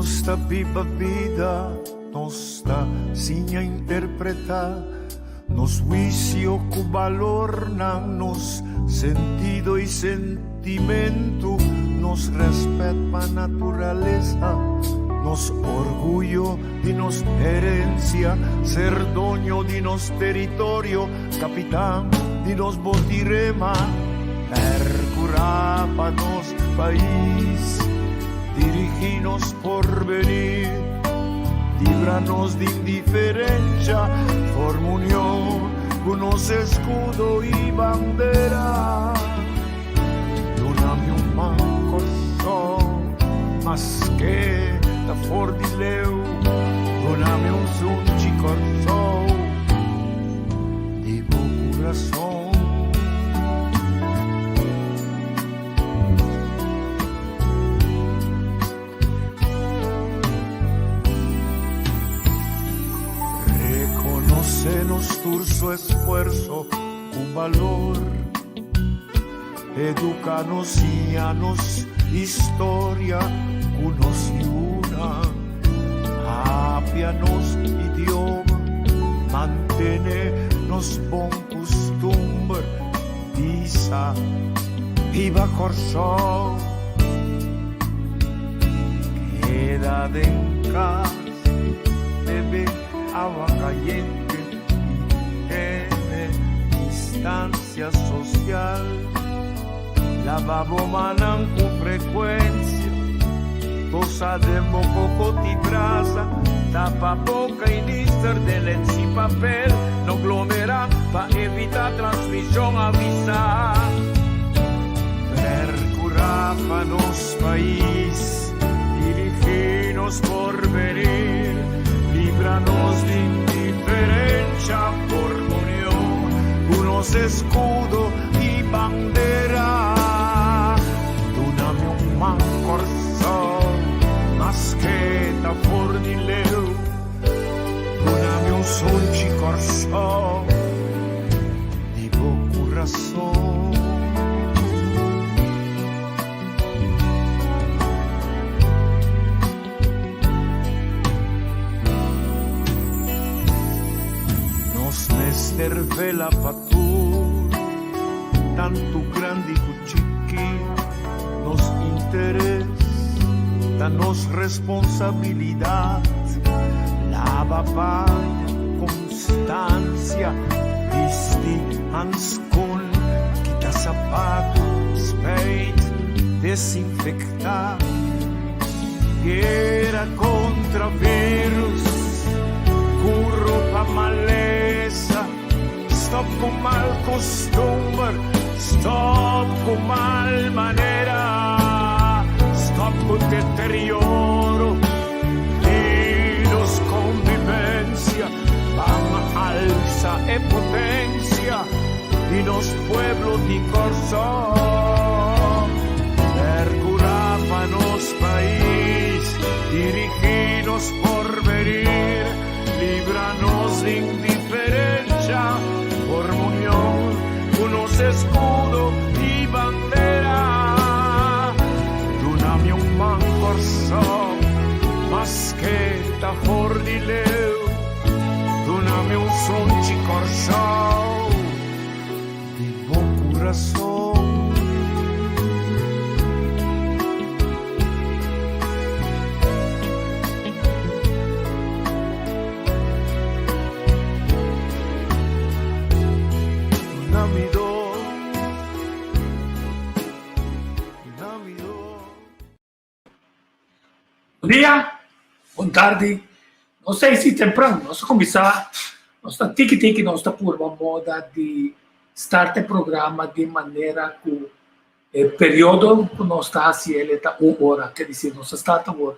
Nos ta biba bida, nos ta siña interpretá nos huisio ku balornan, nos sentido i sentimentu, nos rèspèt pa naturalesa, nos orguyo di nos herensia, ser doño di nos teritorio, kapitan di nos botirema, pèrkurá pa nos pais, dirigí nos porvenir, libra nos di indiferensha, forma union ku nos eskudo i bandera. Duna mi un man Kòrsou, maske ta for di leu. Duna mi un sunchi Kòrsou, di bo kurason. Rekonosé nos tur su esfuerso ku balor. Educa nos, siña nos historia cu nos yunan. Papia nos idioma, mantene nos bon custumber. Bisa, Biba Corsou! Keda den cas, bebe awa cayente y tene distancia social. Lava bo mannan cu frecuencia, tosa den bo cocot y brasa, tapa boca y nister den lens y papel, no glomera pa evita transmision, avisa. Percura pa nos pais, dirigi nos porvenir, libra nos di indiferencia, forma union cu nos escudo y bandera. Duna mi un man Corsou, maske ta for di leu. Duna mi un sunchi Corsou, di bo curason. Nos mester vela pa tur, tantu grandi ku chiki. Nos interes ta nos responsabilidat. Laba paña ku konstansia, bisti hanskon, kita sapatu, spijt, desinfektá. Guera kontra virus, ku ropa malesa, stop ku mal kustumber, stop ku mal manera, stop ku deterioro di nos konvivensia, ban alsa e potensia di nos pueblo di Kòrsou. Percurá pa nos pais, dirigí nos porvenir, libra nos di indiferencia, forma union cu nos escudo y bandera. Duna mi un man Kòrsou, maske ta for di leu. Duna mi un sunchi Kòrsou di bo kurason. Duna mi do, duna mi do. Bon dia, bon tardi, no sei si tempran, nos a kuminsá, nos ta tiki tiki nos ta purba moda di start e programa di manera ku e periodo ku nos ta hasi el e ta un ora, ke disir nos a start awor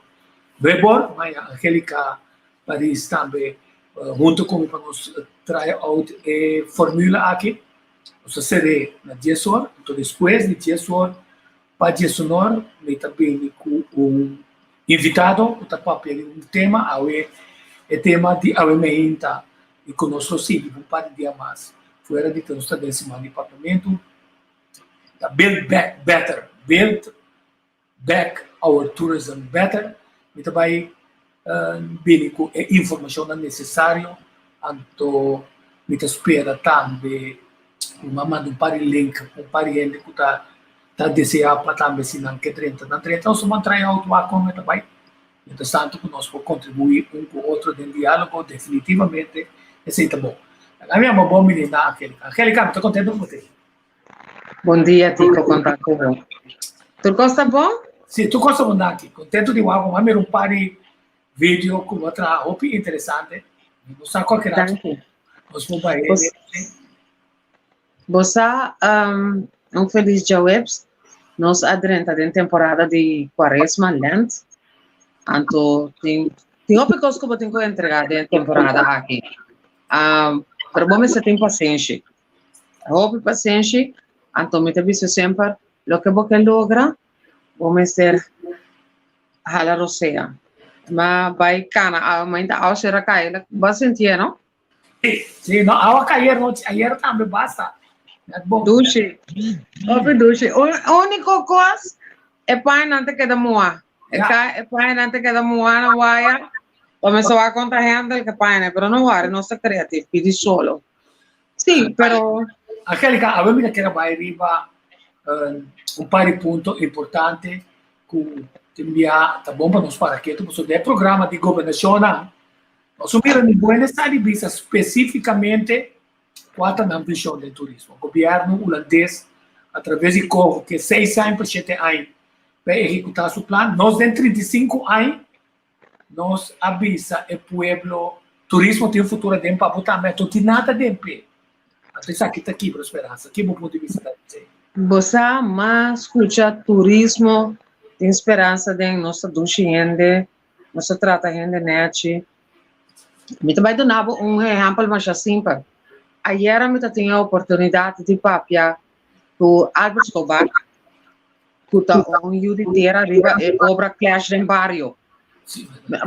nuebe or, maya Angelica Paris tambe hunto ku mi pa nos try out e formula aki, nos a ser'é na dies or, anto despues di dies or Pa Djesonor mi ta bini ku un invitado ku ta papia di un tema awe. E tema di awe meinta i ku nos lo sigui pa un par di dia mas fuera di nos ta den siman di papiamentu ta Build Back Better, Build Back Our Tourism Better. Mi ta bai bini ku e informashonnan nesesario, anto mi ta spera tambe ku mi a manda un par di link ku un par di hende ku ta ta deseá pa tambe si nan ke drenta nan drenta. Nos ta ban try out wak kon e ta bai. Mientrastanto ku nos por kontribuí un ku otro den diálogo definitivamente esei ta bon. Laga mi yama bo Milinda Angelica. Angelica, mi ta kontento ku bo ta ei. Bon dia Tico, kon ta ku bo? Tur kos ta bon? Si, tur kos ta bon danki. Kontento di wak bo. Mi a mira un par di video ku bo a traha hopi interesante. Mi no sa kualke rato Danki. nos por bai Bo bo sa un felis djaweps. Nos a drenta den temporada di Cuaresma, Lent. Anto tin tin hopi kos ku bo tin ku entrega den e temporada aki. Pero bo mester tin pasenshi. Hopi pasenshi, anto mi ta bisa semper, loke bo ke logra, bo mester hala rosea. Ma bai kana awe mainta awa sera kai, bo a sintié no? Si, si, no, awa kai ayer nochi, ayer tambe basta. Net bon. Dushi, hopi dushi. Úniko kos, e pañanan ta keda muhá. E e pañanan ta keda muhá na waya, bo mester wak konta hende ke pañanan, pero no wòri, nos ta kreatif, pidi solo. Sí, pero... Angélica, awe mi ta kere bai riba un par di punto importante ku tin bia ta bon pa nos para ketu, pasobra den e programa di gobernashonnan nos no mira ningun hende sa di bisa spesífikamente kua ta nan vishon den turismo. Gobièrnu hulandes a traves di koho ke seis aña pa shete aña pa ehekutá su plan, nos den 35 aña Nos a bisa e pueblo, turismo tin futuro aden pa bo tambe, anto tin nada den p'e. Anto esaki ta kibra speransa. Ki bo punto di bista ta esei? Bo sa mas skucha turismo tin speransa den nos ta dushi hende, nos ta trata hende nechi. Mi ta bai duna bo un ehèmpel masha simpel. Ayera mi ta tin e oportunidat di papia ku Albert Escobar. Ku ta un yu di tera riba e obra Clash den Bario.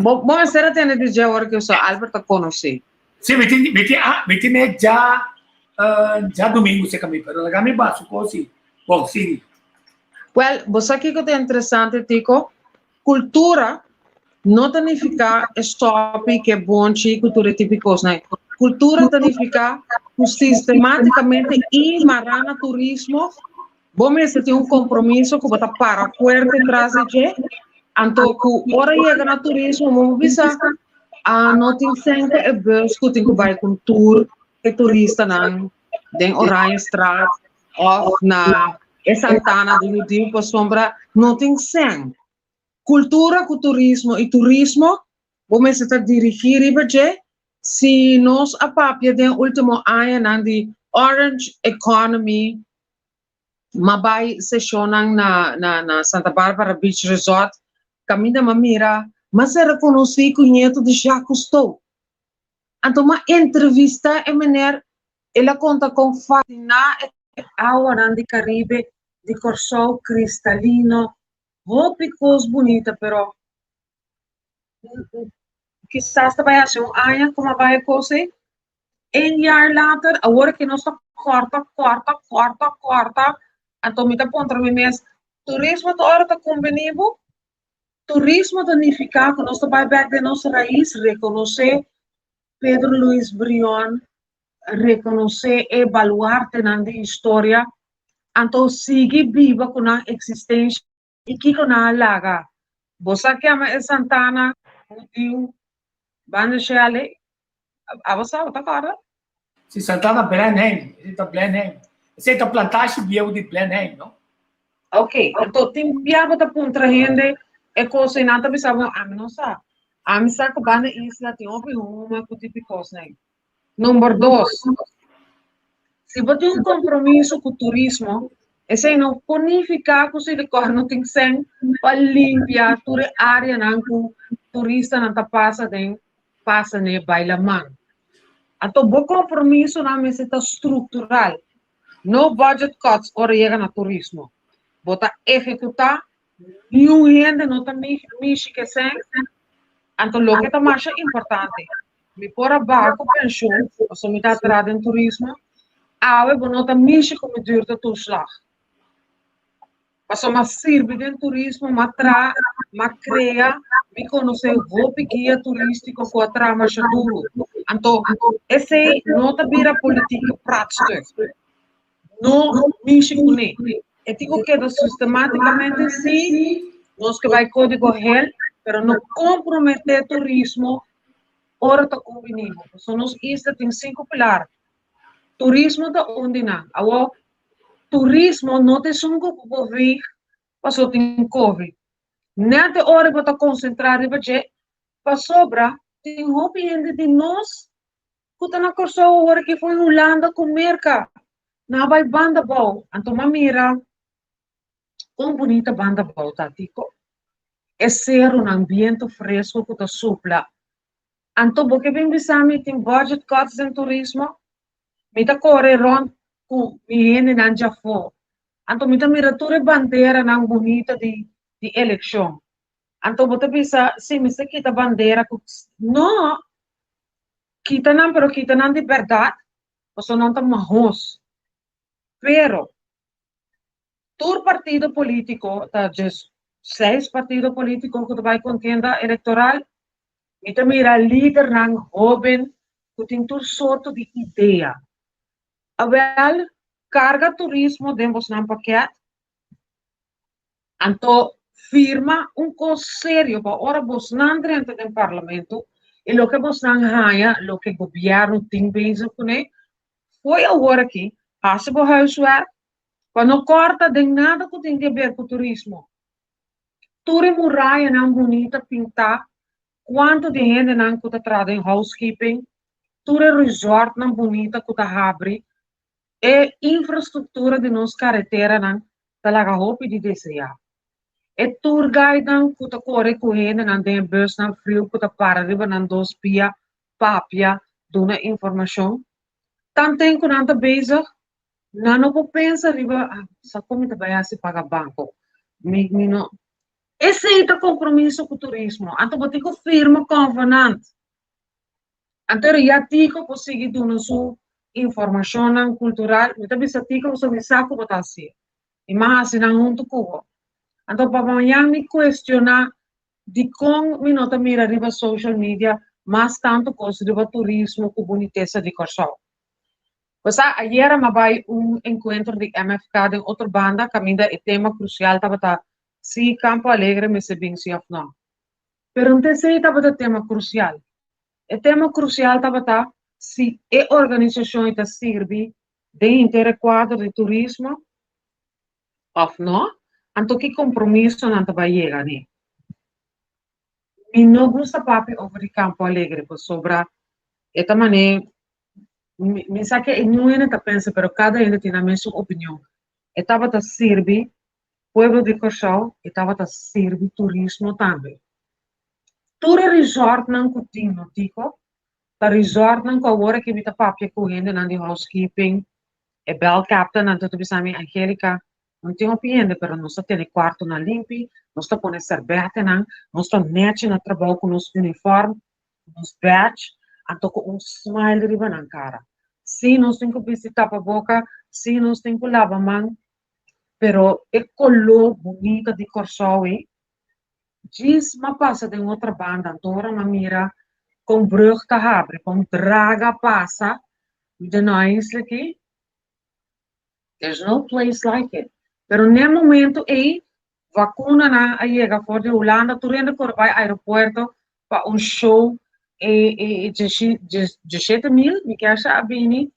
Bo, bo mester a tende di dje ora ku so Albert ta konosé. Sí, mi tin, mi tin, ah, mi tin e dja, uh, djadumingu serka mi, pero laga mi ba su kos i, bon, sigui. Wel, bo sa kiko ta interesante, Tico? Kultura no ta nifiká e sòpi ku e bonchi ku tur e tipo di kosnan. Kultura ta nifiká ku sistemátikamente i mará na turismo bo mester tin un kompromiso ku bo ta para fuerte tras di dje, anto ku ora yega na turismo bo por bisa ah no tin sèn pa e bus ku tin ku bai ku tur e turistanan den Oranjestraat òf na e Santana di Hudiu pasobra no tin sèn. Kultura ku turismo i turismo bo mester ta dirigí riba dje si nos a papia den último añanan di Orange Economy m'a bai seshonnan na na na Santa Barbara Beach Resort kaminda m'a mira m'a ser rekonosí ku ñetu di Jacques Cousteau. Anto m'a entrevistá e meneer El a konta kon fasiná e awanan di Karibe di Kòrsou kristalino, hopi kos bunita pero kisas ta bai hasi un aña ku a bai e kos ei. Een jaar later, awor ke nos ta kòrta, kòrta, kòrta, kòrta, anto mi ta puntra mi mes, turismo ta ora ta kumbini bo? Turismo ta nifiká ku nos ta bai bèk den nos rais, rekonosé Pedro Luis Brion rekonosé e baluartenan di historia, anto sigui biba ku nan eksistensha i kiko nan a laga. Bo sa kema e santana hudiu banda Shelley? Abo sa, bo ta kòrda? Si, Santana Blenheim, esei ta Blenheim. Esei ta plantashi bieu di Blenheim, no? Ok, anto tin bia bo ta puntra hende e kos ei, nan ta bisa bo, ami no sa. Ami sa ku banda isla tin hopi huma ku tipi kosnan. Number dos, si bo tin un kompromiso ku turismo, esei no por nifiká ku Selikor no tin sèn pa limpia tur e áreanan ku turistanan ta pasa den, pasa n'e bai laman. Anto bo kompromisonan mester ta struktural. No budget cuts ora yega na turismo. Bo ta ehekutá, niun hende no ta mishi ke sèn, anto loke ta masha importante, mi por a baha ku penshun, pasobra mi ta traha den turismo, awe bo no ta mishi ku mi duurtetoeslag. Pasobra m'a sirbi den turismo, m'a traha, m'a krea, Mi konosé hopi guia turístiko ku a traha masha duru. Anto, esei no ta bira politieke praatstuk. No mishi kuné. E tin ku keda sistemátikamente sí, nos ke bai kódigo hel, pero no komprometé turismo ora ta kumbiní. Pasobra nos isla tin sinku pilar. Turismo ta un di nan. Awor, turismo no ta esun ku bo vig pasobra tin covid. Nèt e ora bo ta konsentrá riba dje, pasobra tin hopi hende di nos ku ta na Kòrsou awor aki for Hulanda ku Merka. Nan a bai Banda Bou. Anto m'a mira kon bunita Banda Bou ta, Tiko. E serunan, bientu fresku ku ta supla. Anto bo ke bin bisa mi tin budget cuts den turismo? Mi ta kore rònt ku mi hendenan djafó. Anto mi ta mira tur e banderanan bunita di di elekshon. Anto bo ta bisa, si mester kita bandera ku No! Kita nan, pero kita nan di bèrdat, pasobra nan ta mahos. Pero, tur partido polítiko, ta djes seis partido polítiko ku ta bai kontienda elektoral, mi ta mira lidernan hóben ku tin tur sorto di idea. Awèl, karga turismo den bosnan pakèt, anto firma un kos serio pa ora bosnan drenta den parlamento i loke bosnan haña, loke gobièrnu tin bezig kuné, fo'i awor aki hasi bo huiswerk pa no kòrta den nada ku tin di aber ku turismo. Tur e murayanan bunita pintá, kuantu di hendenan ku ta traha den housekeeping, tur e resortnan bunita ku ta habri, e infrastruktura di nos kareteranan ta laga hopi di deseá. E tour guidenan ku ta kore ku hendenan den e busnan friu ku ta para riba nan dos pia, papia, duna informashon, tanten ku nan ta bezig, nan no por pensa riba, ah, sa kon mi ta bai hasi paga banko? Mi mi no. Esei ta kompromiso ku turismo. Anto bo tin ku firma konvenant. Anto ya Tico por sigui duna su informashonnan kultural. Mi ta bisa Tico pasobra mi sa ku bo ta hasié. I mi a hasi nan huntu ku bo. Anto pa mañan mi kuestioná dikon mi no ta mira riba social media mas tantu kos riba turismo ku bunitesa di Kòrsou. Bo sa, ayera mi a bai un enkuentro di MFK den otro banda kaminda e tema krusial tabata si Campo Alegre mester bin si òf nò. Pero no ta esei tabata tema krusial. E tema krusial tabata si e organisashon ei ta sirbi den henter e kuadro di turismo òf nò, anto ki kompromiso nan ta bai yega n'e. Mi no gusta papia over di Campo Alegre pasobra e ta manera mi sa ke niun hende ta pensa pero kada hende tin nan mesun opinion. E tabata sirbi pueblo di Kòrsou e tabata sirbi turismo tambe. Tur e resortnan ku tin no Tico, ta resortnan ku awor aki mi ta papia ku hendenan di housekeeping, e bell captainnan tur ta bisa mi, Angelica, no tin hopi hende pero nos ta tene kuartonan limpi, nos ta pone sèrbètenan, nos ta nèchi na trabou ku nos uniform, ku nos badge, anto ku un smile riba nan kara. Sí nos tin ku bisti tapaboka, sí nos tin ku laba man, Pero e koló bunita di Kòrsou ei, djis m'a pasa den otro banda, anto ora m'a mira kon brùg ta habri, kon draga pasa, mi di no isla aki, there's no place like it. Pero n'e momento ei, vakunanan a yega for di Hulanda, tur hende kore bai aeropuerto pa un show, e e djeshete mil, mi kier sa a bini,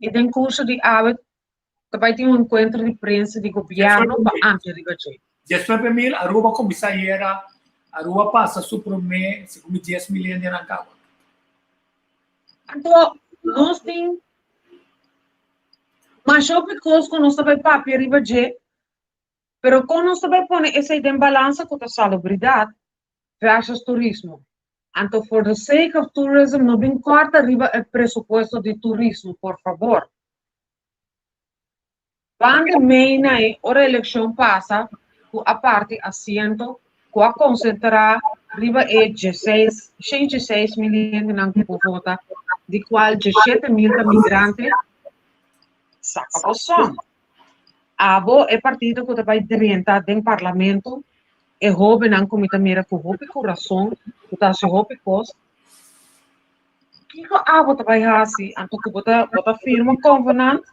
i den kurso di awe Ta bai tin un enkuentro di prensa di gobièrnu pa amplia riba dje. Diesnuebe mil, Aruba kuminsá ayera, Aruba pasa su promé segun mi 10.000 hendenan kaba. Anto nos tin masha hopi kos ku nos ta bai papia riba dje, pero kon nos ta bai pone esei den balansa ku ta salubridat versus turismo? Anto for the sake of tourism no bin kòrta riba e presupuesto di turismo, por fabor. Banda mei na e ora elekshon pasa ku a parti asiento ku a konsentrá riba e dieseis shen dieseis mil hendenan ku por vota, di kual 17.000 ta migrante, saka bo son. Abo e partido ku ta bai drenta den parlamento. e hóbennan ku mi ta mira ku hopi kurason, ku ta hasi hopi kos. Kiko abo ta bai hasi anto ku bo ta bo ta firma konvenant,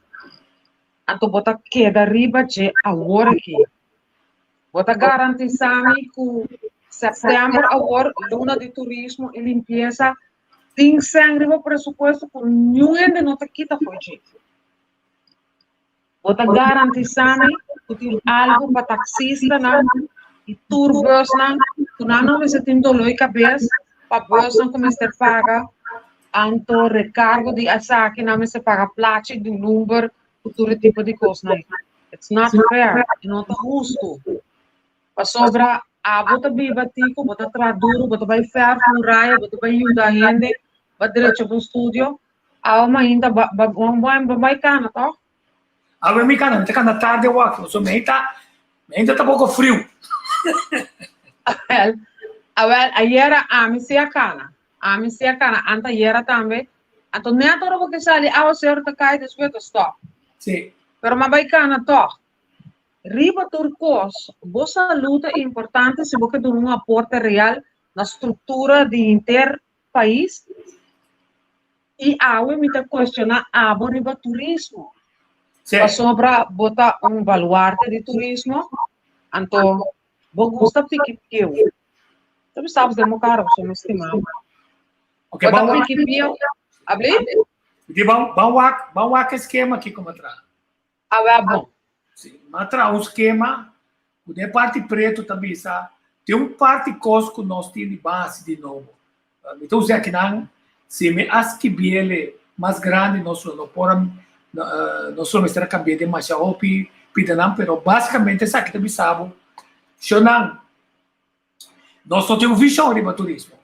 anto bo ta keda riba dje awor aki? Bo ta garantisá mi ku sèptèmber awor, luna di turismo i limpiesa, tin sèn riba presupuesto ku niun hende no ta kita for dje? Bo ta garantisá mi ku tin algu pa taksistanan i tourbusnan ku nan no mester tin doló di kabes pa busnan ku mester paga anto rekargo di esaki nan mester paga plachi di number ku tur e tipo di kosnan. It's not fair, e no ta hustu. Pasobra abo ta biba tiko, bo ta traha duru, bo ta bai fèrf muraya, bo ta bai yuda hende, bo a drecha bo studio, Awe mainta ba ba ba bai kana toch? Awe mi kana, mi ta kana tarde awor, so mi ta mi ta poko friu. Awel, awel ayera ami si a kana. Ami si a kana, anta ayera tambe. Anto net ora bo ke sali awaseru ta kai despues ta stop. Si. Pero mi a bai kana toch. Riba tur kos, bo salú ta importante si bo ke duna un aporte real na struktura di henter pais y awe mi ta cuestiona abo riba turismo. Sí. Pasobra bo ta un baluarte di turismo, anto bo gusta piki pieu. Tu mi sabes den bo cara, so mi estima. Ok, Bo ta ban wak. piki pieu. Abli? Di ban, ban wak, ban wak e skema aki como tra. Awe a bon. Sí, m'a traha un skema ku den parti pretu ta bisa tin un parti kos ku nos tin di base di nobo. Mi ta usa akinan si mi a skibiele mas grandi nos lo no por a nos lo mester a kambia demasha hopi pidanan pero basikamente esaki ta bisa bo shownan nos no tin un vishon riba turismo.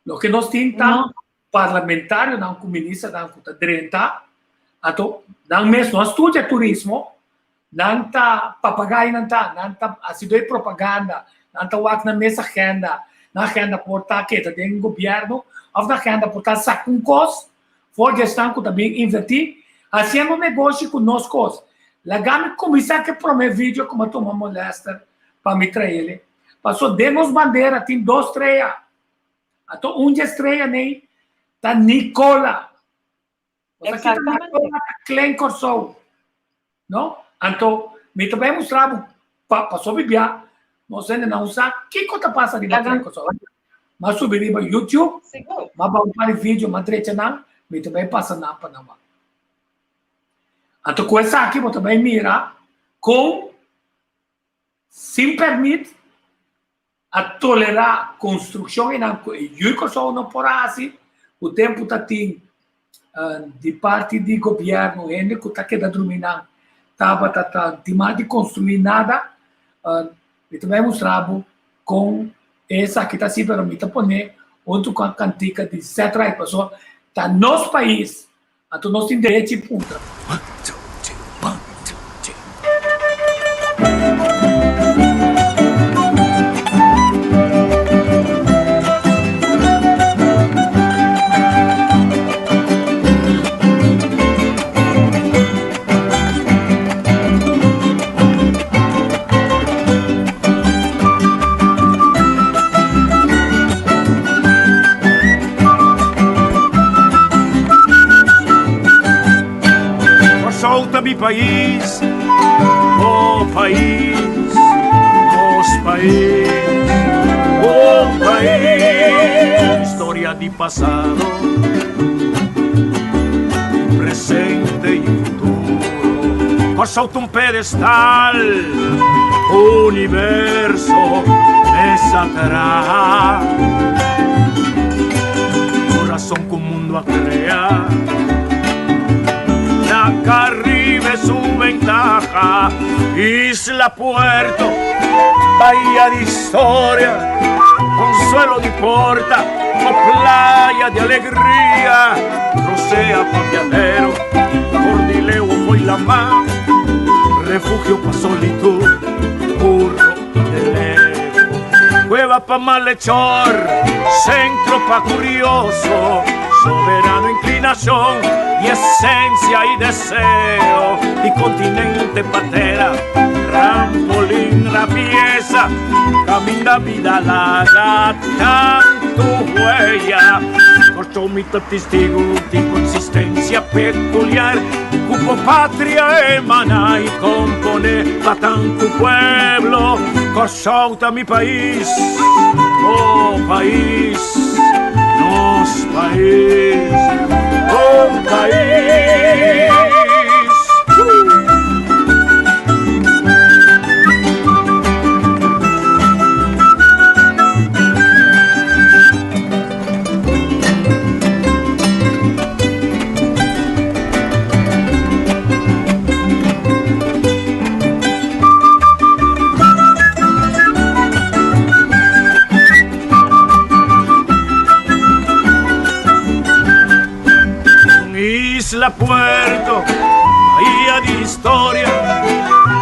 Loke nos tin ta parlamentarionan ku ministernan ku ta drenta, anto nan mes no a studia turismo, nan ta papagai nan ta, nan ta hasi doi propaganda, nan ta wak nan mes agenda, nan agenda por ta keda den gobierno of nan agenda por ta saka un kos for di esnan ku ta bin inverti hasiendo negoshi ku nos kos. Laga mi kuminsá ku e promé video ku mi a tuma molèster pa mi traele, paso den nos bandera tin dos strea. Ato un dje estrella nei ta Nicola. Bo sa kita Nicola ta Klein Kòrsou. No? Anto mi ta bai mustra bo pa paso bibia nos hende nan sa kiko ta pasa riba Klein Kòrsou. M'a subi riba YouTube, m'a ba un par di video, m'a drecha nan, mi ta bai pasa nan pa nan wak. Anto ku esaki bo ta bai mira kon sin permit a tolerá konstrukshon einan ku e yu Kòrsou no por a hasi, ku tempu ta tin di parti di gobièrnu hende ku ta keda drumi nan tabata ta timá di konstruí nada. Mi ta bai mustra bo kon esaki ta hasi, pero mi ta pone huntu ku a kantika di Set Right pasobra ta nos pais Anto nos tin derechi puntra. One, two, two, one, two, two. Kòrsou ta mi pais, bo pais, nos pais, bo pais. Historia di pasado, presente i futuro. Kòrsou ta un pedestal, universo mesa traha. Corazón ku mundo a crea. Na Caribe su ventaja. Isla Puerto, bahía de historia, consuelo di porta o playa de alegría. Rosea papiadero, Cordileo foi la mar, refugio pa solitud, burro de lego. Cueva pa malhechor, centro pa curioso, soberano inclinación y esencia y deseo, y continente patera, trampolín. Trampolin rapiesa, caminda bida laga tantu huella. Kòrsou mi ta testigu di bo existencia peculiar, ku bo patria emana i kompone pa tantu pueblo. Kòrsou ta mi pais, bo pais, nos pais, oh pais. Isla Puerto, bahía di historia,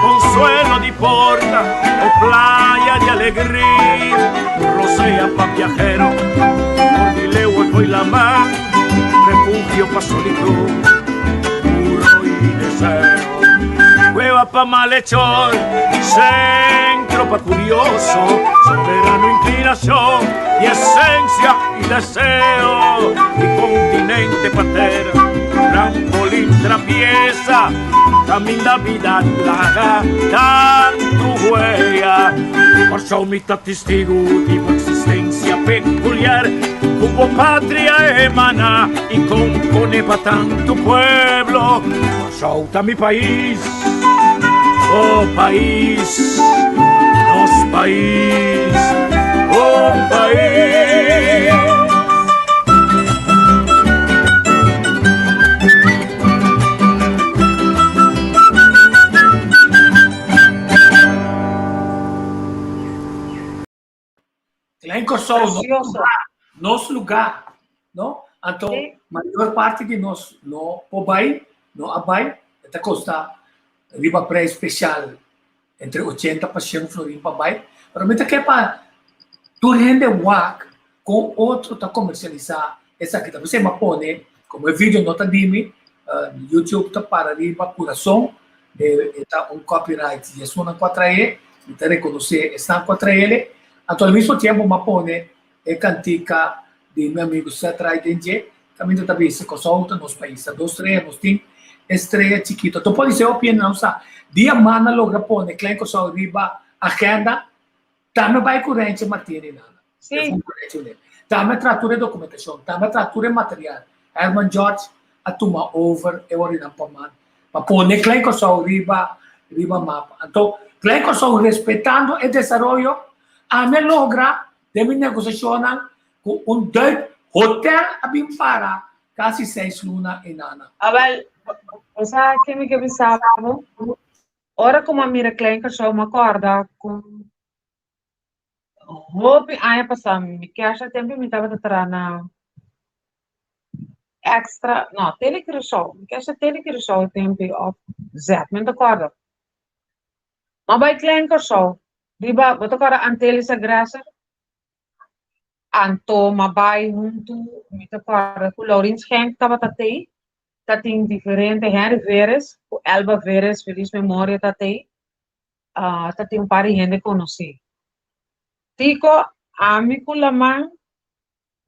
consuelo di porta o playa di alegria, rosea pa viajero, por di leu e la mar, refugio pa solitud, puro y deseo. Cueva pa malhechor, centro pa curioso, soberano inclinación y esencia y deseo, y continente patera, trampolín trapieza, caminda vida laga tantu huella. Kòrsou mi ta testigu di bo existencia peculiar, ku bo patria emana y compone pa tantu pueblo. Kòrsou ta mi pais, bo pais, nos pais, oh pais. Klein Kòrsou, nos lugá, nos lugá, no? Anto, mayor parti di nos no por bai, no a bai, e ta kosta riba preis spesial entre ochenta pa shen florin pa bai, pero mi ta ke pa tur hende wak kon otro ta komersialisá esaki. Ta p'esei mi a pone, komo e video no ta di mi, YouTube ta para riba kurason, e ta un copyright di esunnan ku a trae, mi ta rekonosé esnan ku a traele, anto al mismo tiempo mi a pone e kantika di mi amigu Seth Wright den dje, kaminda ta bisa Kòrsou ta nos pais, ta dos strea nos tin e strea chikito. Anto por esei hopi hende nan sa, dia mas nan logra pone Klein Kòrsou riba agenda, tambe bai ku Rentje Martini nan. Sí. Tambe a traha tur e dokumentashon, tambe a traha tur e material. Herman George a tuma over e orinan pa man pa pone Klein Kòrsou riba riba mapa. Anto Klein Kòrsou respetando e desaroyo, ami a logra den mi negosiashonnan ku un duik hotel a bin para kasi seis luna einana. Awel, bo sa ke mi ke bisa bo? Ora ku mi a mira Klein Kòrsou mi a kòrda ku Hopi aña pasá mi kèrsha tempu mi tabata traha na Extra, no, Tele Curaçao, mi kèrsha Tele Curaçao e tempu ei òf Zet, mi no ta kòrda. Mi a bai Klein Kòrsou, riba, bo ta kòrda Antelis Aggressor? Anto mi a bai huntu, mi ta kòrda ku Laurien Schenk tabata tei, ta tin diferente Henry Veeris ku Elba Veeris, feliz memoria, ta tei. ta tin un par di hende konosí. Tiko, ami ku laman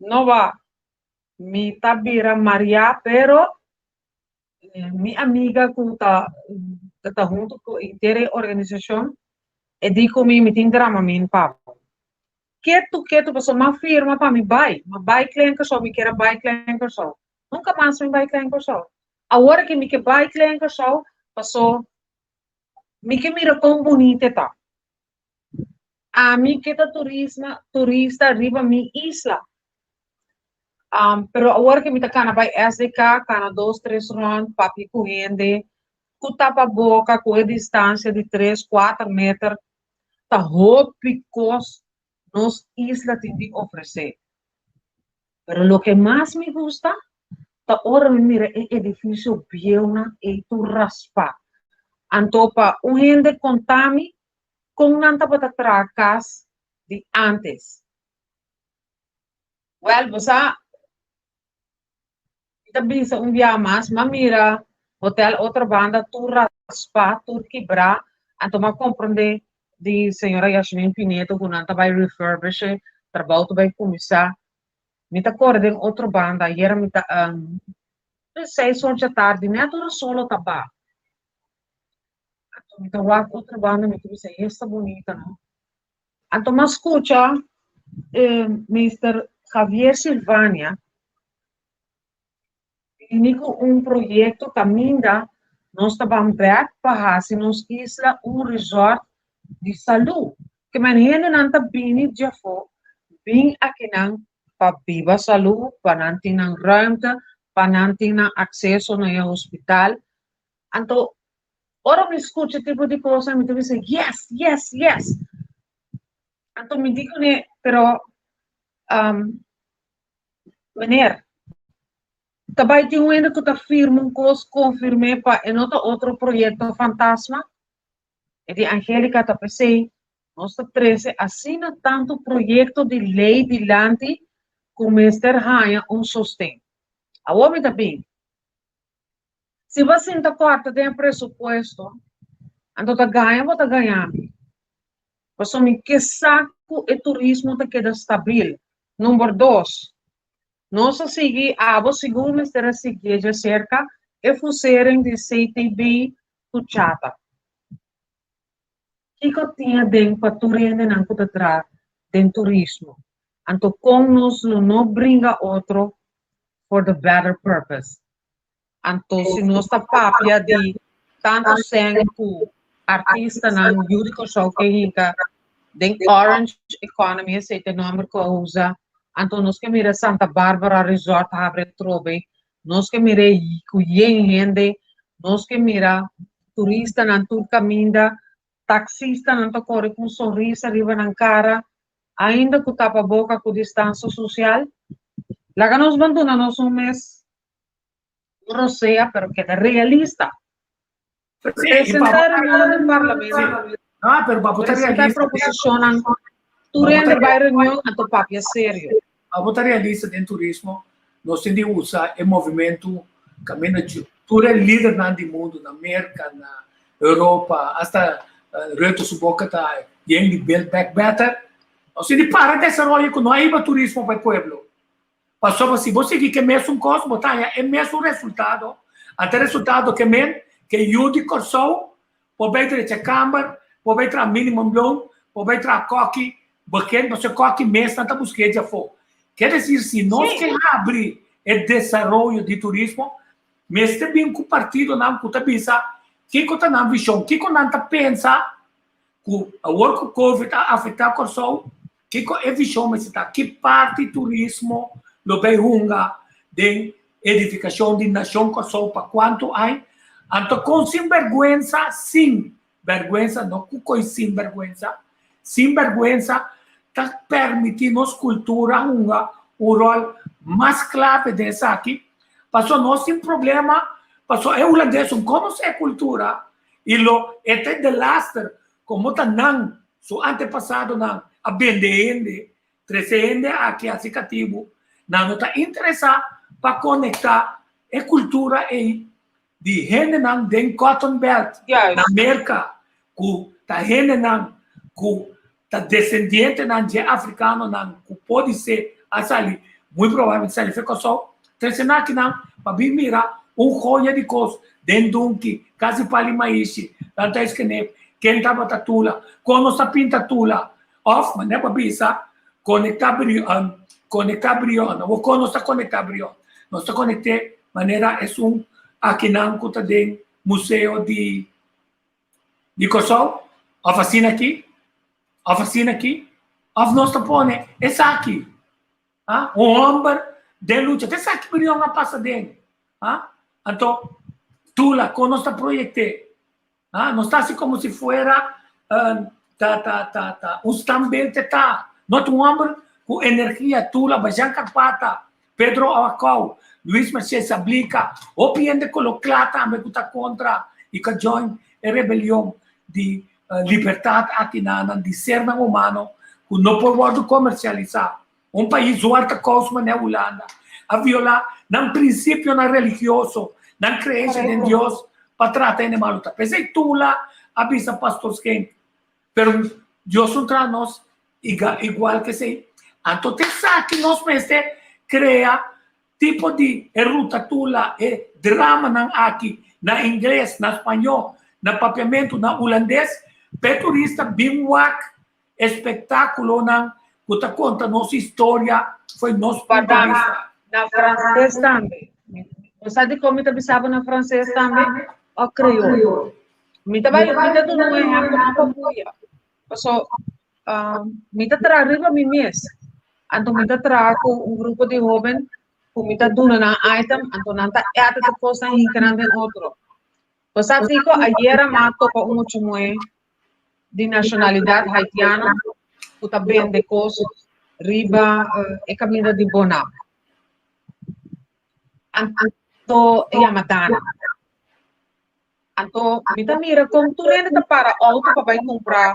no ba. Mi ta bira mariá pero mi amiga ku ta ta huntu ku henter e organisashon e di ku mi, mi tin dramamin pa bo. Ketu ketu pasobra mi a firma pa mi bai, mi a bai Klein Kòrsou, mi kier a bai Klein Kòrsou. Nunka mas mi bai Klein Kòrsou. Awor ke mi ke bai Klein Kòrsou paso Mi ke mira kon bunita e ta. Ami ke ta turisma, turista riba mi isla. Um, pero awor ke mi ta kana bai SDK, kana dos, tres rond, papia ku hende, ku tapa boka, ku e distansia di tres, kuater meter, ta hopi kos nos isla tin di ofresé. Pero loke mas mi gusta ta ora mi mira e edifisio bieunan ei tur raspá. Anto pa un hende konta mi kon nan tabata traha kas di ántes. Wèl, bo sa, mi ta bisa un biaha mas, m'a mira Hotel Otrabanda tur raspá, tur kibrá, anto m'a komprondé. di señora Yasmin Pinedo ku nan ta bai refurbish e, trabou ta bai kuminsá. Mi ta kore den otro banda, ayera mi ta seis or djatardi, nèt ora solo ta ba. Anto mi ta wak otro banda, mi ta bisa, esta bunita, no? Anto mi a skucha Mister Javier Silvania bini ku un proyekto kaminda nos ta ban bèk pa hasi nos isla un resort di salú. Ke men hendenan ta bini djafó bin akinan pa biba salú, pa nan tin nan ruimte, pa nan tin nan akseso na e hospital. Anto ora mi skucha tipo di kosnan mi ta bisa yes, yes, yes. Anto mi di kuné, pero meneer, ta bai tin un hende ku ta firma un kos konfirm'é pa e no ta otro proyekto fantasma? E di Angelica ta p'esei nos ta trese asina tantu proyekto di lei dilanti ku mester haña un sosten. Awor mi ta bin. Si bo a sinta kòrta den e presupuesto, anto ta gaña bo ta gaña mi. Pasobra mi ke sa ku e turismo ta keda stabil. Number dos, nos a sigui, abo sigur mester a siguié djaserka e fusering di CTB ku Chata. Kiko tin aden pa tur hendenan ku ta traha den turismo? Anto kon nos lo no bringa otro for the better purpose? Anto si nos ta papia di tantu sèn ku artistanan yu di Kòrsou ke hinka den Orange Economy, esei ta e nòmber ku a usa, anto nos ke mira Santa Barbara Resort habri atrobe, nos ke mira ku yen hende, nos ke mira turistanan tur kaminda, taksistanan ta kore ku un sonrisa riba nan kara, ainda ku tapaboka ku distansia sosial. Laga nos ban duna nos un mes un rosea, pero keda realista. Presentá reunionnan den parlamento. Ah, pero pa bo ta Presentá realista. proposicionnan. Tur hende bai reunion anto papia serio. Pa bo ta realista den turismo, nos tin di usa e movimento kaminda tur e lidernan di mundu, na Merka, na Europa, hasta Rutte su boka ta yen di Build Back Better. Nos tin di para desaroyo ku no a hiba turismo pa e pueblo. Pasobra si bo sigui ku e mesun kos, bo ta haña e mesun resultado. Ante e resultado ke men ke yu di Kòrsou por bai drecha kamber, por bai traha minimumloon, por bai traha kòki, beken, pasobra e kòki mes nan ta busk'é djafó. Ke desir si nos ke habri e desaroyo di turismo, mester bin ku partidonan ku ta bisa kiko ta nan vishon, kiko nan ta pensa ku awor ku covid a afektá Kòrsou, kiko e vishon mester ta? Ki parti turismo lo bai hunga den edifikashon di nashon Kòrsou pa kuantu aña? Anto kon sin bèrgwensa, sin bèrgwensa, no ku koi sin bèrgwensa, sin bèrgwensa ta pèrmití nos kultura hunga un ròl mas klave den esaki? Pasobra nos tin problema, pasobra e hulandes un konosé e kultura I lo e ta e delaster komo ta nan, su antepasadonan, a bende hende, trese hende aki hasi katibu, nan no ta interesá pa konektá e kultura ei di hendenan den Cotton Belt na Merka, ku ta hendenan ku ta desendientenan dje afrikanonan ku podisé a sali, muy probablemente sali fe Kòrsou, trese nan akinan pa bin mira un joya di kos den Dunki, Kas di Pali Maishi, Landhuis Kenep, ken tabata Tula, kon nos ta pinta Tula, òf manera bo a bisa, konektá Brion, konektá Brion, awor kon nos ta konektá Brion? Nos ta konekt'é manera esun akinan ku ta den museo di. Di Kòrsou, òf asina aki, òf asina aki, òf nos ta pone esaki, ha, un hòmber den lucha, ta esaki Brion a pasa den, ha, anto Tula, kon nos ta proyekt'é, ha, nos ta hasi komo si fuera ta ta ta ta un standbeeld e ta, no ta un hòmber ku energia, Tula, Bajan Karpata, Pedro Awakou, Luis Merced Sablika, hopi hende kolo kla tambe ku ta kontra i ka join e rebelion di libertat aki na nan di sernan humano ku no por wòrdu komersialisá. Un pais zwarte kous manera Hulanda a violá nan prinsipionan religioso, nan kreensia den Dios pa trata hende malu. Ta p'esei Tula a bisa Pastor Schenk. Pero Dios no traha nos igual ku esei. Anto te esaki nos mester krea tipo di e rutatula, e dramanan aki na ingles, na spañó, na papiamentu, na hulandes, pa e turista bin wak espektákulonan ku ta konta nos historia fo'i nos punto di bista. Na franses tambe. Bo sa dikon mi ta bisa bo na franses tambe? O kriol. Mi ta bai, mi ta duna un ehèmpel no pa buya. Paso, mi ta traha riba mi mes. Anto mi ta traha ku un grupo di hóben ku mi ta duna nan item, anto nan ta èta tur kos nan hinka nan den otro. Bo sa kiko? Ayera mi a topa un mucha muhé di nashonalidat haitiano ku ta bende kos riba e kaminda di Bonam. Anto e yama Dana. Anto mi ta mira kon tur hende ta para outo pa bai kumpra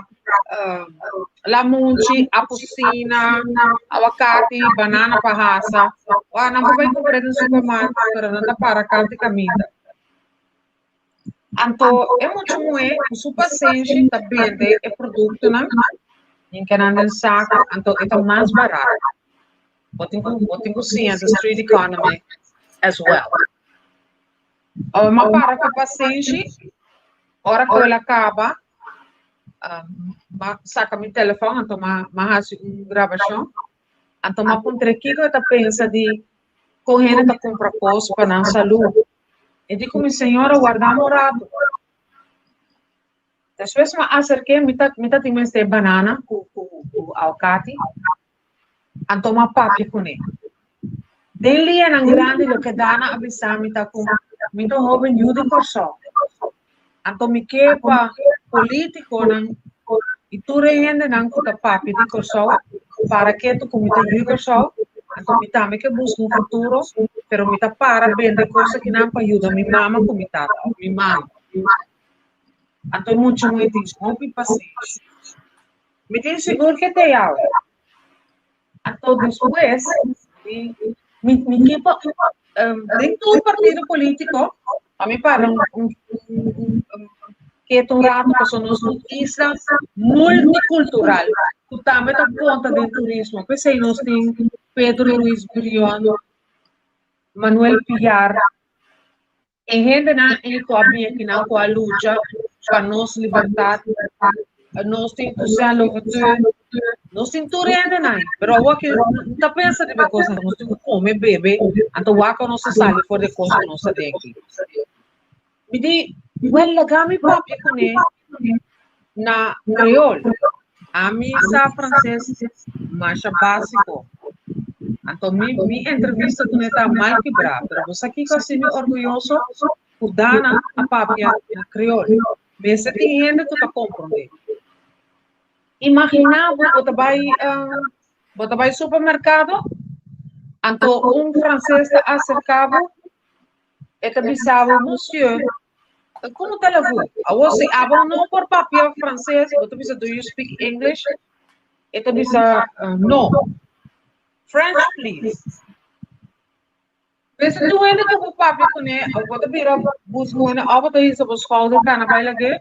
lamunchi, apusina, awakati, banana pa hasa. Wak nan por bai kumpra den supermarket pero nan ta para kanti kaminda. Anto e mucha muhé ku su pasenshi ta bende e produktonan hinka nan den saku anto e ta mas barato. Bo tin ku bo tin ku siña the street economy as well. M'a para ku pasenshi, ora ku el a kaba, m'a saka mi telefòn anto m'a hasi un grabashon, anto m'a puntra e kiko e ta pensa di kon hende ta kumpra kos pa nan salú. E di ku mi, Señora, warda mi un ratu. Despues m'a aserk'é, mi ta mi ta tin mester banana ku ku awakati. Anto m'a papia kuné. Den lianan grandi loke Dana a bisa mi ta ku mi ta un hoben yu di Kòrsou. Anto mi ke pa polítikonan i tur e hendenan ku ta papia di Kòrsou para ketu ku mi ta yu di Kòrsou, anto mi tambe ke buska un futuro, pero mi ta para bende kos akinan pa yuda mi mama ku mi tata òf mi mama. Anto e mucha muhé tin hopi pasenshi. Mi tin sigur ke te awe. Anto despues mi mi mi ke pa den tur partido politico a mi para un un un keto un rato pasobra nos un isla multicultural ku tambe ta konta den turismo. P'esei nos tin Pedro Ruiz Brion, Manuel Piar. E hendenan ei ku a bin akinan ku a lucha pa nos libertat, nos tin Toussaint Louverture, nos tin tur hendenan ei, pero awor aki no ta pensa riba e kosnan, nos tin ku kome, bebe, anto wak ku nos ta sali for di e kos ku nos ta den aki. Mi di, wèl laga mi papia kuné na kreol. Ami sa franses masha básiko. Anto mi mi entrevista kuné ta mal kibrá, pero bo sa kiko hasi mi orguyoso? Ku Dana a papia na kreol. Mester tin hende ku ta komprondé. Imaginá bo bo ta bai bo ta bai supermerkado, anto un franses ta aserká bo, e ta bisa bo, Monsieur, Como ta lavu? Awor si abo no por papia frances, bo ta bisa do you speak English? E ta bisa no. French please. Mester tur hende ku bo papia kuné, of bo ta bira busca un hende, of bo ta hisa bo schouder kana bai lag'é,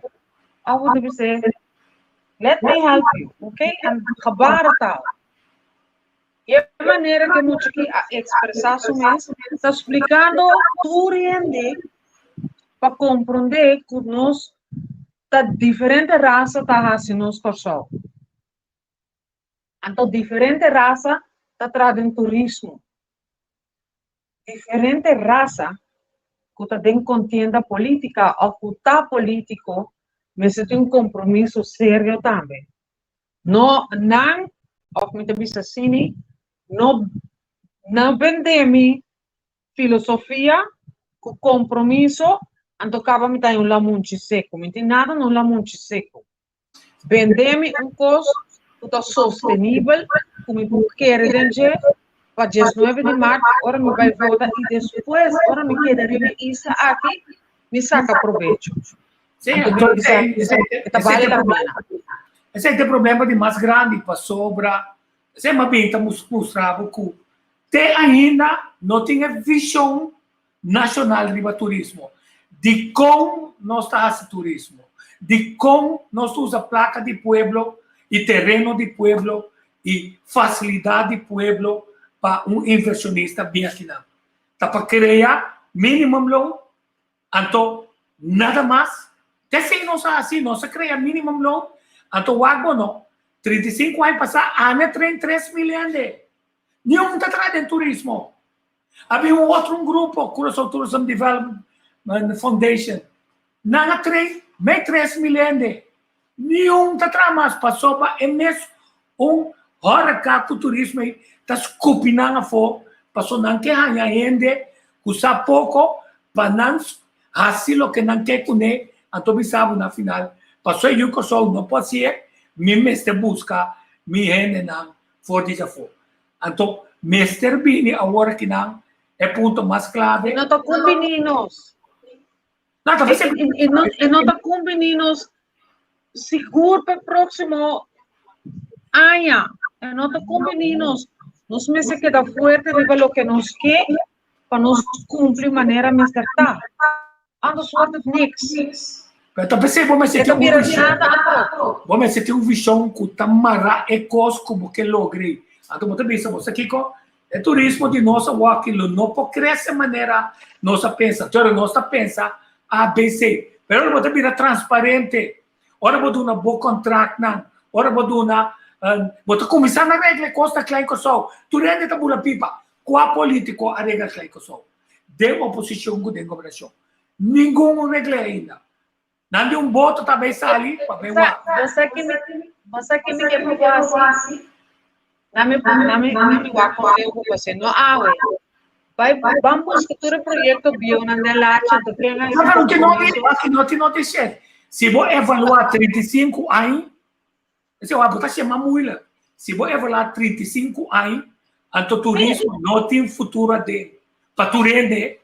of bo ta bis'é let me help you, okay? En gebarentaal. E manera ku e mucha aki a ekspresá su mes ta splikando tur hende pa komprondé ku nos ta diferente rasa ta hasi nos Kòrsou. Anto diferente rasa ta traha den turismo. Diferente rasa ku ta den kontienda polítika òf ku ta polítiko mester tin un kompromiso serio tambe. No nan, of mi ta bisa asini, no no bende mi filosofia ku kompromiso, anto kaba mi ta un lamunchi seku. Mi tin nada na un lamunchi seku. Bende mi un kos ku ta sostenibel, ku mi por kere den dje pa diesnuebe di mart ora mi bai vota i despues ora mi keda riba e isla aki mi saka probecho. Sí, anto esei ta bale la pena. Esei ta e problema di mas grandi pasobra esei mas bien ta mustra bo ku te ainda no tin e vishon nashonal riba turismo. Dikon nos ta hasi turismo? di kon nos ta usa plaka di pueblo i tereno di pueblo i fasilidat di pueblo pa un invershonista bin akinan. Ta pa krea minimum loan, anto nada mas. Te esei nos a hasi, nos a krea minimum loan, anto wak bo no, 35 aña pasá ami a train 3000 hende. Niun ta traha den turismo. A bin un otro un grupo, Curaçao Tourism Development Foundation. Nan a train mei 3000 hende. Niun ta traha mas pasobra e mes un horeca ku turismo ei ta skupi nan afó paso nan ke haña hende ku sa poko pa nan hasi loke nan ke kuné anto bisa bo na final paso e yu Kòrsou no por hasié mi mester buska mi hendenan for di djafó. Anto mester bini awor akinan e punto mas klave. No ta kumbiní nos. No, ta E, e, e, no, e no ta kumbiní nos sigur pa próksimo aña. E no ta kumbiní nos. Nos mester keda fuerte riba loke nos ke pa nos kumpli manera mester ta. Anders wordt het niks. Pero ta p'esei bo mester E ta tin un bira vishon. nada atrás. Bo mester tin un vishon ku ta mará e kos ku bo ke logra ei. Anto bo ta bisa, bo sa kiko? E turismo di nos awor aki lo no por krese manera nos a pensa. Pero nos ta pensa ABC. Pero ora bo ta bira transparente, ora bo duna bo kontraktnan, ora bo duna, bo ta kuminsá na regla e kos na Klein Kòrsou. Tur hende ta bula pipa. Kua polítiko a regla Klein Kòrsou? Den oposishon ku den gobernashon. Ningun regl'é ainda. Nan di un boto ta bay sali pa bay wak. Bo sa ki mi, bo sa ki mi ke por hasi? Na mi, na mi, na mi wak con leu ku pasé. No awe. Bai, ban buska tur e proyecto bieunan den lachi, anto ken a No, pero ki no di, aki no tin noticias. Si bo evalua 35 aña, Esei wak bo ta shema moeilijk. Si bo evaluá 35 aña, anto turismo no tin futuro aden. Pa tur hende,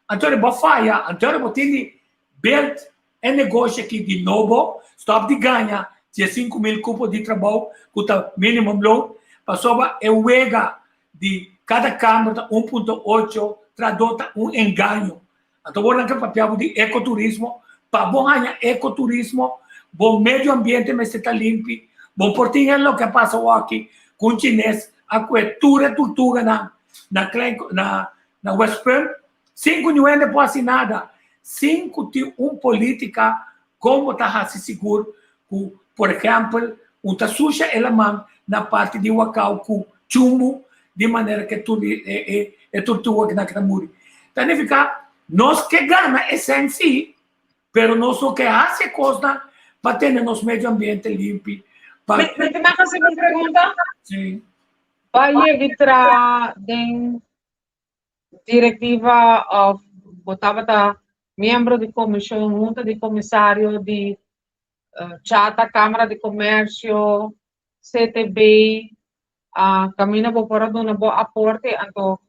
anto ora bo faya, anto ora bo tin di build e negoshi aki di nobo, stop di gaña 15,000 cupo di trabou cu ta minimum loon, pasobra e wega di cada camber ta 1.8 trahador ta un engaño. Anto bo nan ke papia bo di ecoturismo, pa bo haña ecoturismo bo medio ambiente mester ta limpi, bo por tin e loke a pasa awaki ku un chines a kue tur e turtuganan na Klein na na Westpunt sin ku niun hende por hasi nada, sin ku tin un politica kon bo ta hasi sigur ku por ehempel un ta susha e laman na parti di Wakao ku chumbu di manera ku e e turtuganan ta muri. Ta nifiká nos ke gana e sèn sí, pero nos no ke hasi e kosnan pa tene nos medio ambiente limpi. Pa... Mi, mi te mag hasi un pregunta? Sí. Ba yega tra den direktiva of bo tabata miembro di komishon, hunta di komisario di Chata, Kámara di Komersio, CTB, kaminda bo por a duna bo aporte, anto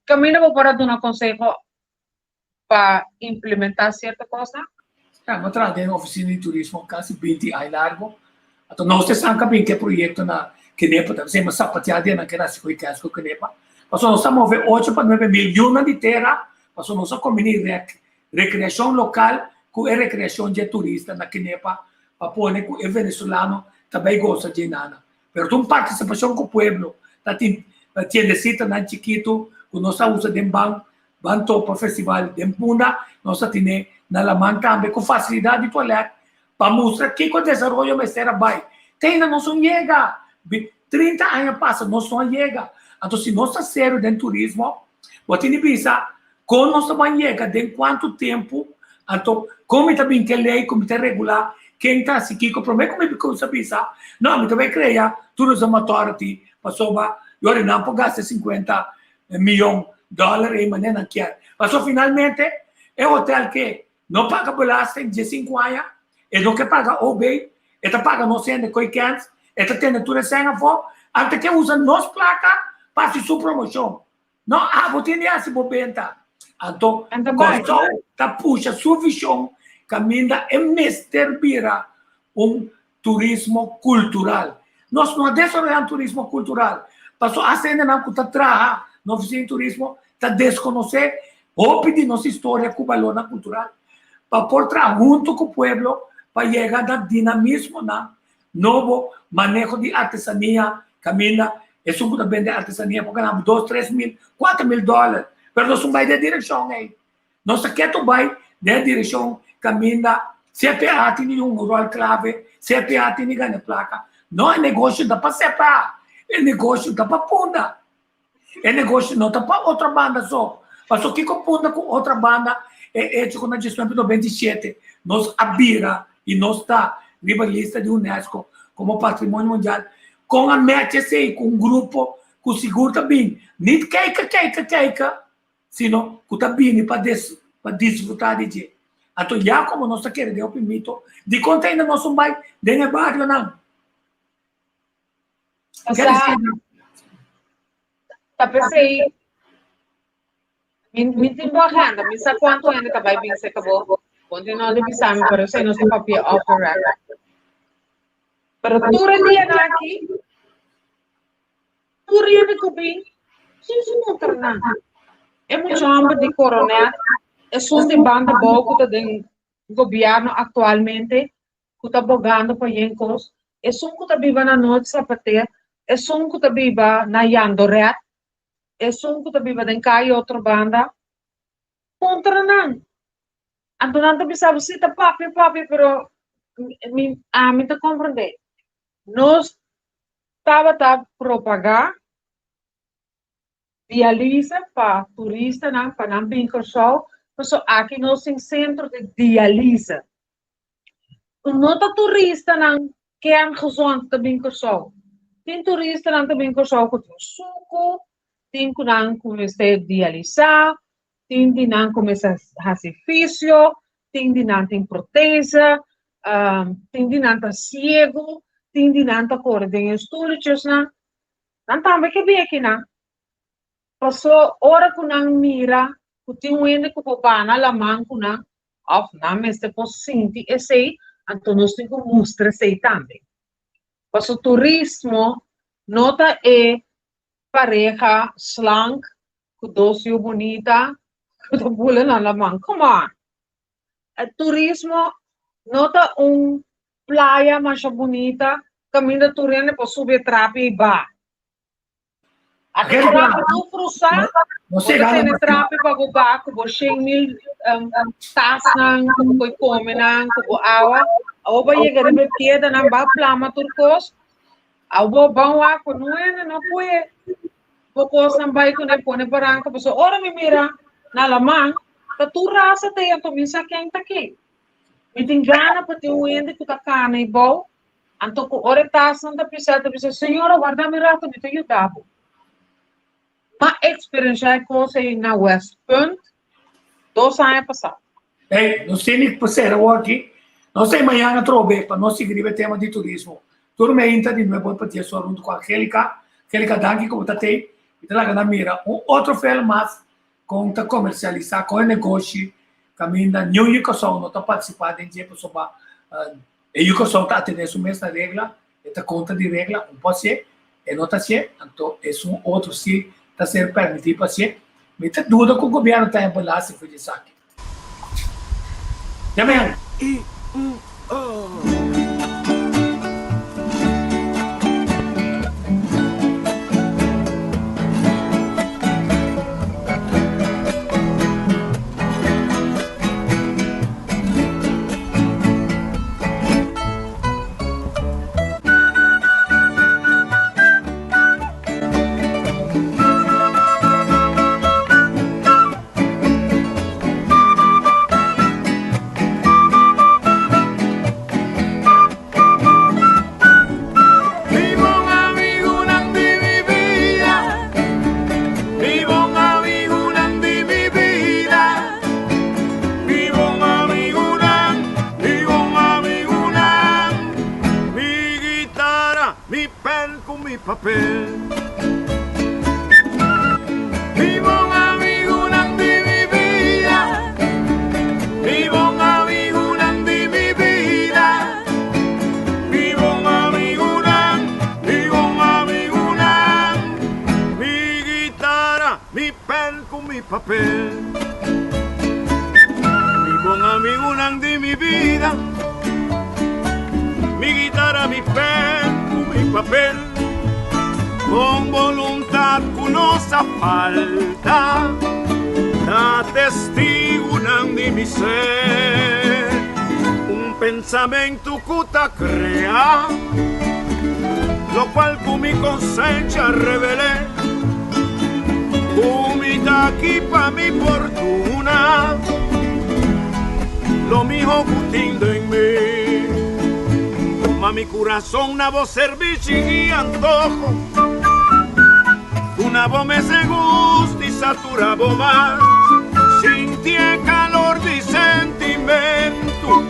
kaminda bo por a duna konseho pa implementá sierto kosnan? Ja, mi a traha den ofisina di turismo kasi binti aña largo. Anto nos te san ka bin ke proyekto na Kenepa, ta bisa mi a sapateá dia nan ke nasi ku e kèns ku Kenepa. Pasobra nos ta move ocho pa nuebe milionnan di tera, pasobra nos a kombiní rek Rekreashon lokal ku e rekreashon dje turista na Kenepa pa pone ku e venezolano ta bai gosa dje nana. Pero ta un partisipashon ku pueblo ta tin tiendesitanan chikitu ku nos ta usa den ban ban topa festival den Punda nos ta tine na laman tambe ku fasilidat di tualèt pa mustra kiko desaroyo mester a bai. Te ainda nos no yega. 30 aña pasa nos no a yega. Anto si nos ta serio den turismo bo tin di bisa Kon nos ta ban yega den kuantu tempu? Anto, kon mi ta bin ke lei ku mi ta regulá ken ta hasi kiko? Promé ku mi kuminsá bisa, No, mi ta bai krea Tourism Authority pasobra yori nan por gasta e sinkuenta miyon dòler ei manera nan kier. Pasobra finalmente e hotel ke no paga belasting diesinku aña, e no ke paga OB, e ta paga nos hende koe kèns, e ta tene tur e sèn afó, anto e ke usa nos plaka pa hasi su promoshon. No, abo tin di hasi bo benta. Anto, Kòrsou ta pusha su vishon kaminda e mester bira un turismo kultural. Nos no a desaroyá un turismo kultural, paso asta hendenan ku ta traha na ofisina di turismo ta deskonosé hopi di nos historia ku balornan kultural. Pa por traha huntu ku pueblo. pa yega na dinamismonan nobo, maneho di artesania, kaminda esun ku ta bende artesania por gana dos, 3000, 4000 dòler. Pero nos no bai den e direkshon ei. Nos ta ketu bai den e direkshon kaminda CPA tin di un ròl klave, CPA tin di gana plaka. No, e negoshi no ta pa CPA, e negoshi ta pa Punda. E negoshi no ta pa otra banda so. Paso kiko Punda ku otra banda e echo ku na 1997 nos a bira i nos ta riba lista di UNESCO komo Patrimonio Mundial. Kon a mèch esei ku un grupo ku sigur ta bin nit keika keika keika sino ku ta bini pa des pa disfrutá di dje. Anto ya komo nos ta kere den hopi mito, dikon ta ainda nos un bai den e barionan? Sa, ta p'esei mi mi tin bo agenda, mi sa kuantu hende ta bai bin serka bo. Bon tin no di bisa mi, pero esei nos ta papia off the record. Pero tur e dianan aki, tur hende ku bin, sin su puntra nan. E mucha hòmber di Coronet, esun di banda bou ku ta den gobièrnu aktualmente, ku ta bogando pa yen kos, esun ku ta biba na Noord Sapater, esun ku ta biba na Jandoret, esun ku ta biba den Kaya Otrobanda, puntra nan. Anto nan ta bisa bo, si ta papia papia, pero mi ami ta komprendé. Nos tabata propagá dialise pa turistanan pa nan bin Kòrsou, pasobra aki nos tin sentro di dialise. Ku no ta turistanan kerngezond ta bin Kòrsou. Tin turistanan ta bin Kòrsou ku tin suku, tin ku nan ku mester dialisá, tin di nan ku mester hasi fisio, tin di nan tin protese, tin di nan ta siegu, tin di nan ta kore den e stoeltjesnan. Nan tambe ke bin akinan. Paso ora ku nan mira ku tin un hende ku por bana laman ku nan, òf nan mester por sinti esei, anto nos tin ku mustra esei tambe. Paso turismo no ta e pareha slank ku dos yu bunita ku ta bula na laman. Come on! Turismo no ta un playa masha bunita kaminda tur hende por subi e trapi i ba. Ata trapi tur frusá, bo ta tene trapi pa bo ba ku bo 100,000 tasnan ku bo por kome nan, ku bo awa. Awor bo a yega riba e piedranan, bo a plama tur kos. Awor bo ban wak ku no hende no puede bo kosnan bai kuné pone baranka pasobra ora mi mira na laman ta tur rasa ta ei anto mi sa ken ta ken. Mi tin gana pa tin un hende ku ta kana ei bou anto ku ora e tasnan ta pisa ta bisa señora warda mi rato mi ta yuda bo. M'a eksperenshá e kos ei na Westpunt dos aña pasá. Hey, nos tin ku sera awor aki. Nos ta mañana atrobe pa nos sigui riba e tema di turismo. Tur meinta di nuebe pa dies ora huntu ku Angelica. Angelica, danki ku bo ta tei. Mi ta laga nan mira un otro film mas kon ta komersialisá, kon e negoshi kaminda niun Yucasou no ta partisipá den dje pasobra e Yucasou ta atené su mes na regla, e ta kontra di regla, un por hasié, e no ta hasié, anto esun otro si ta ser permití pa hasié. Mi ta duda ku gobièrnu ta hèmpel hasi for di esaki. Ya mañana. I un o. Mi bon amigunan di mi bida, mi bon amigunan di mi bida, mi bon amigunan, mi bon amigunan, mi guitara, mi pen ku mi papel. Mi bon amigunan di mi bida, mi bon amigunan di mi bida, mi bon amigunan, mi bon amigunan, mi guitara, mi pen ku mi papel. Mi bon amigunan di mi bida. Mi guitara, mi pen ku mi papel Con voluntad ku no sa falta Ta testigunan di mi ser Un pensamentu ku ta krea Lokual ku mi konsencha revel'é Ku mi ta aki pa mi fortuna Lo miho ku tin den mi Ma mi kurason na bo serbishi i antoho Ku na bo mester gusta i satura bo mas Sinti e kalor di sentimentu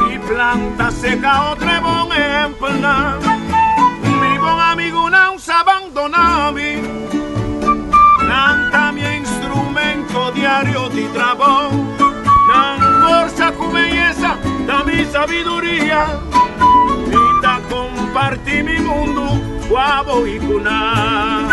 I planta seka otro e bon ehempelnan Mi bon amigunan sa bandona mi Nan ta mi instrumento diario di trabou Nan forsa ku beyesa ta mi sabiduria Mi ta komparti mi mundu ku abo i ku nan.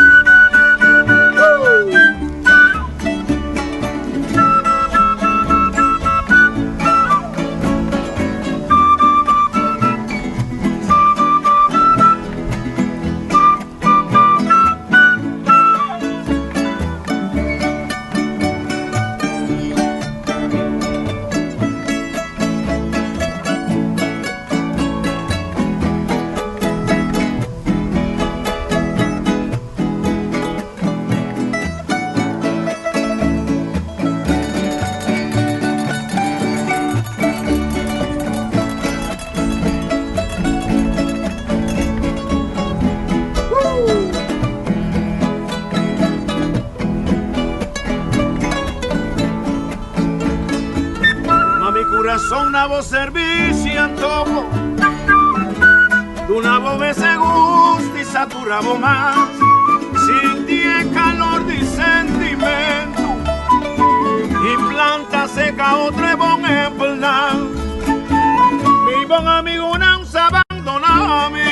Ma mi kurason na bo serbishi antoho Duna bo mester gusta i satura bo mas Sinti e kalor di sentimentu I planta seka otro e bon ehempelnan Mi bon amigunan sa bandona mi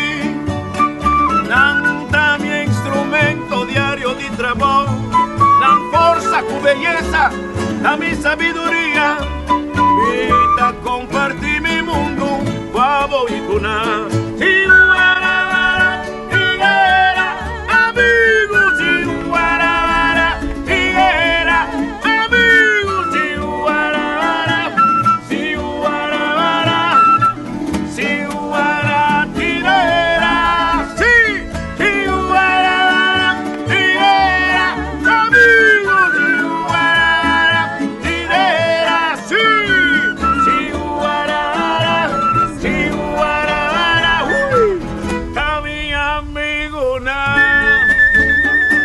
Nan ta mi instrumento diario di trabou Nan forsa ku beyesa ta mi sabiduria.